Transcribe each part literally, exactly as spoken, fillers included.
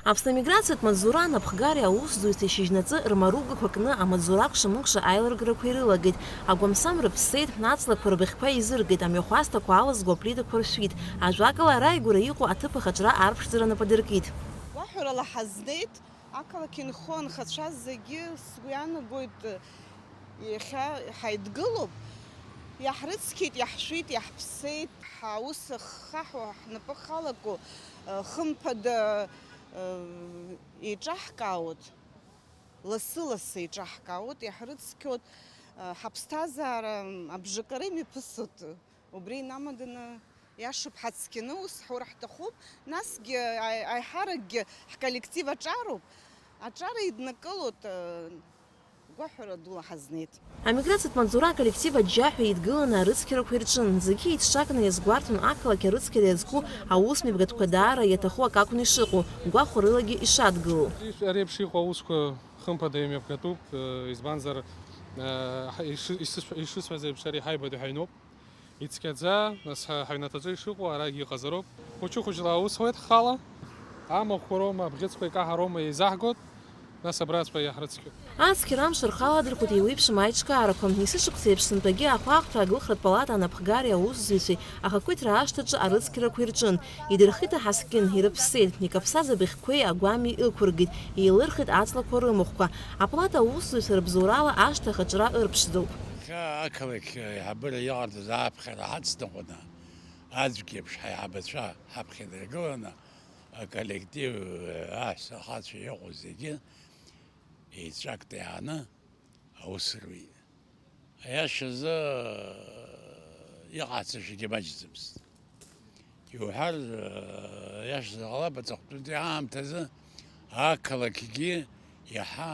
Аԥсны амиграциатә маҵзура анапхгареи аусзуҩцәеи шьыжьнаҵы рмаругақәа кны амаҵзура акәша-мыкәша аилыргарақәа ирылагеит. Агәамсам рыԥссеит, аҵлақәа рыбӷьқәа еизыргеит, амҩахәасҭақәа алазго аплитақәа ршәит. Ажәакала, ара игәра иҟоу аҭыԥ ахаҿра арԥшӡара нап адыркит. Гәаҳәарала ҳазнеит, ақалақь инхо анхацәа зегьы, сгәы иаанагоит, иахьа ҳаидгылоуп. Иаҳрыцқьеит, иаҳшәит, иаҳԥсеит. Ҳаус аххаҳәо, ҳнапы халаку, хымԥада, еиҿаҳкаауеит, лассы-лассы еиҿаҳкаауеит, иаҳрыцқьоит, ҳаԥсҭазаара абжакара имҩаԥысуеит. Убри инамаданы иашоуп, ҳацқьаны ус ҳура ҳҭахуп, насгьы аи-, аиҳаракгьы ҳколлектив аҿароуп, аҿар еиднакылоит, гәаҳәара дула ҳазнеит. Амиграциатә маҵзура аколлектив аџьџьаҳәа еидгыланы арыцқьарақәа ирҿын, зегьы еиҿҿакны иазгәарҭон ақалақь арыцқьара иазку аусмҩаԥгатәқәа даара иаҭаху акакәны ишыҟоу, гәахәарылагьы ишадгылоу. Ари еиԥш иҟоу аусқәа хымԥада имҩаԥгатәуп, избанзар, ишысҳәаз еиԥш, ари ҳаибатәи ҳаҩноуп. Ицқьаӡа, нас, ҳа-, ҳаҩнаҭаҿы ишыҟоу арагь иҟазароуп. Хәыҷы-хәыҷла аус ҳуеит ҳхала. Амахәқәа роума, абӷьыцқәа икаҳароума еизаҳгоит, нас абраҵәҟьа иаҳрыцқьоит. Ацқьара амш рхала адырхәит еиуеиԥшым аиҿкаарақәа. Есышықәса еиԥш сынтәагьы ахәаахәҭра аглыхратә палата анапхгареи аусзуҩцәеи ахақәиҭра ашҭаҿы арыцқьарақәа ирҿын. Идырхит аҳаскьын, ирыԥсеит, икаԥсаз абыӷьқәеи агәами ықәыргеит, еилырхит аҵлақәа рымахәқәа. Апалата аусзуҩцәа рыбзоурала ашҭа ахаҿра ырԥшӡоуп. Иахьа ақалақь аиҳабыра иҟарҵаз аԥхьара ҳацныҟәаны, аӡәк еиԥш ҳаиҳабацәа ҳаԥхьа дыргыланы, аколлектив, аҳәса ахацәа иҟоу зегьы еицәак иааны аус руит. Аиашазы, иҟаҳҵашьагьы маҷӡамызт. Иуҳәар, иашазы ҟалап, аҵыхәтәантәи аамҭазы ақалақьгьы иаҳа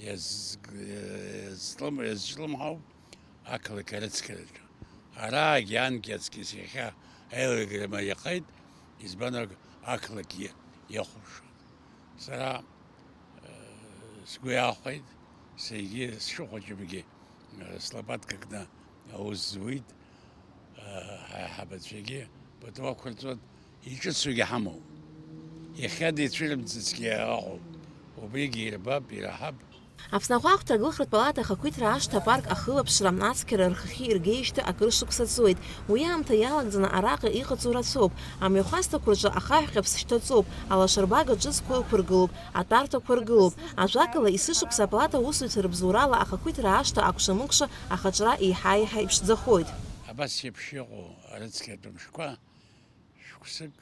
иаз-, иазҿлым-, иазҿлымҳауп ақалақь арыцқьараҿы. Араагьы анкьа аҵкьыс иахьа аилыргара мариахеит, избан ак-, ақалақьгьы иахәаԥшуан. Сара, э, сгәы иахәеит, саргьы сшыхәыҷымгьы, э, слопатка кны аус зуит, э, ҳаиҳабацәагьы пату ақәырҵоит, иҿыцугьы ҳамоуп. Иахьа дицәырымҵыцгьы ыҟоуп, убригьы ирбап, ираҳап. Аԥсны ахәаахәҭра аглыхратә палата ахақәиҭра ашҭа апарк ахылаԥшра ацқьара рхахьы иргеижьҭеи акыр шықәса ҵуеит. Уи аамҭа иалагӡаны араҟа иҟаҵоу рацәоуп. Амҩахәасҭақәа рҿы ахаҳә ҟьаԥс шьҭаҵоуп, алашарбага ҿыцқәа ықәыргылоуп, атәарҭақәа ргылоуп. Ажәакала, есышықәса апалата аусзуҩцәа рыбзоурала ахақәиҭра ашҭа акәша-мыкәша ахаҿра еиҳа-еиҳа иԥшӡахоит. Абас еиԥш иҟоу арыцқьатә мшқәа шықәсык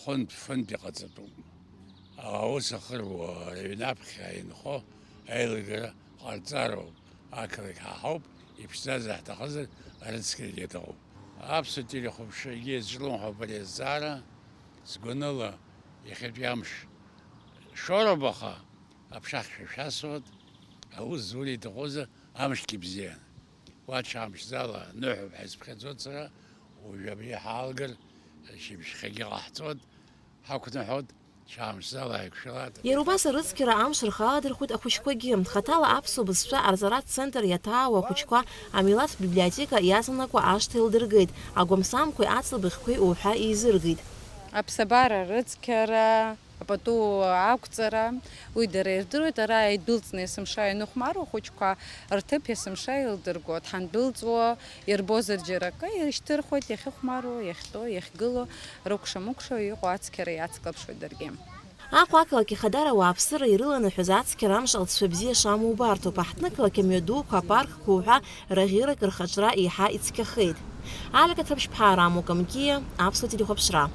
хынтә-фынтә иҟаҵатәуп. Аус ахыруа, рыҩнаԥхьа инхо аилыргара ҟарҵароуп, ақалақь ҳаҳауп, иԥшӡазар ҳҭахызар, арыцқьарагьы аҭахуп. Аԥсуа телехәаԥшрагьы иазҿлымҳауп ари азҵаара, сгәаныла, иахьатәи амш шоуроуп, аха аԥшахьшәа шәасуеит, аус зура иҭахузар, амшгьы бзиан. Уа ҽаамшьӡала ныҳәоуп ҳәа исыԥхьаӡоит сара, уажә абри ҳаалгар, шьыбжьхьагьы ҟаҳҵоит, ҳақәныҳәоит, ҽаамшьӡала ааиқәшәалааит. Иара убас арыцқьара амш рхаладырхәит ахәыҷқәагьы. Хаҭала аԥсуа бызшәа арҵаратә центр иаҭаауа ахәыҷқәа амилаҭтә библиотека иаҵанакуа ашҭа еилдыргеит, агәамсамқәеи аҵлабыӷьқәеи уҳәа еизыргеит. Аԥсабара рыцқьара, апату ақәҵара, уи дара ирдыруеит, ара идәылҵны есымша ианыхәмаруа ахәыҷқәа рҭыԥ есымша еилдыргоит, ҳандәылҵуа ирбозар џьара акы, ирышьҭырхуеит, иахьыхәмаруа, иахьтәоу, иахьгылоу, рыкәша-мыкәша иҟоу ацқьара иацклаԥшуеит даргьы. Аҟәа ақалақь ихадара ауааԥсыра ирыланаҳәоз ацқьара амш алҵшәа бзиа шамоу убарҭоуп, аҳҭнықалақь амҩадуқәа, апаркқәа уҳәа раӷьырак рхаҿра еиҳа ицқьахеит. Алика Ҭраԥшьԥҳа, Рамо Камкиа, Аԥсуа телехәаԥшра.